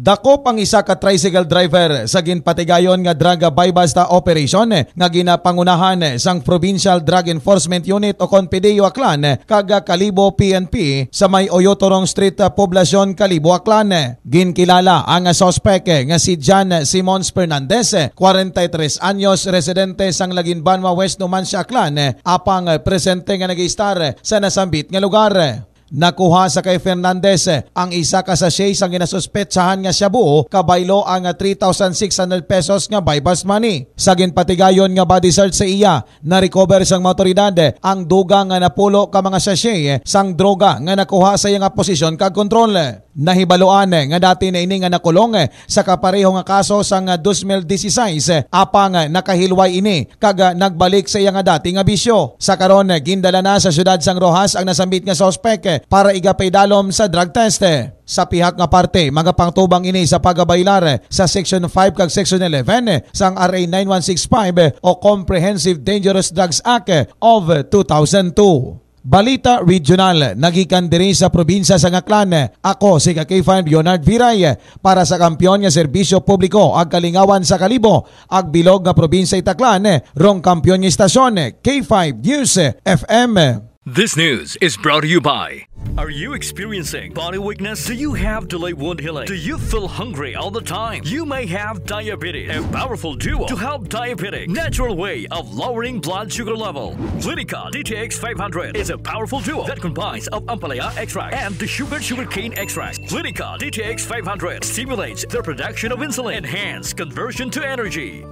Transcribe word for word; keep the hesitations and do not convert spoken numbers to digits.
Dakop ang isa ka tricycle driver sa ginpatigayon nga drug buy-bust operation nga ginapangunahan sang Provincial Drug Enforcement Unit o kon P D U Aklan kag Kalibo P N P sa may Oyotorong Street, Poblacion, Kalibo, Aklan. Ginkilala ang suspek nga si Jan Simons Fernandez, kwarenta y tres anyos, residente sang Laguinbanwa West, Numancia, Aklan, apang presente nga nag-iistar sa nasambit nga lugar. Nakuha sa kay Fernandez ang isa ka sachet sang ginasuspetsahan nga shabu, kabaylo ang three thousand six hundred pesos nga buy-bust money. Sa ginpatigayon nga body search sa iya, na-recover sang mga awtoridad ang dugang nga napulo ka mga sachet sang droga nga nakuha sa iya nga posisyon kag kontrol. Nahibaluan nga dati na ini nga nakulong sa kapareho nga kaso sang dos mil dieciséis, apang nakahilway ini kag nagbalik sa iya nga dati nga bisyo. Sa karon, gindala na sa siyudad sang Roxas ang nasambit nga suspek para igapaidalom sa drug test. Sa pihak nga parte, magapangtubang ini sa pagabailar sa Section five kag Section eleven sang R A nine one six five o Comprehensive Dangerous Drugs Act of two thousand two. Balita Regional, nagikan diri sa probinsya sang Aklan. Ako si ka K five Leonard Viray para sa Kampiyon nga Serbisyo Publiko ag Kalingawan sa Kalibo, ag bilog nga probinsya Itaklan, rong kampiyon nga istasyon, K five News F M. This news is brought to you by. Are you experiencing body weakness? Do you have delayed wound healing? Do you feel hungry all the time? You may have diabetes. A powerful duo to help diabetic. Natural way of lowering blood sugar level. Clinica D T X five hundred is a powerful duo that combines of ampalaya extract and the sugar sugarcane extract. Clinica D T X five hundred stimulates the production of insulin, enhance conversion to energy.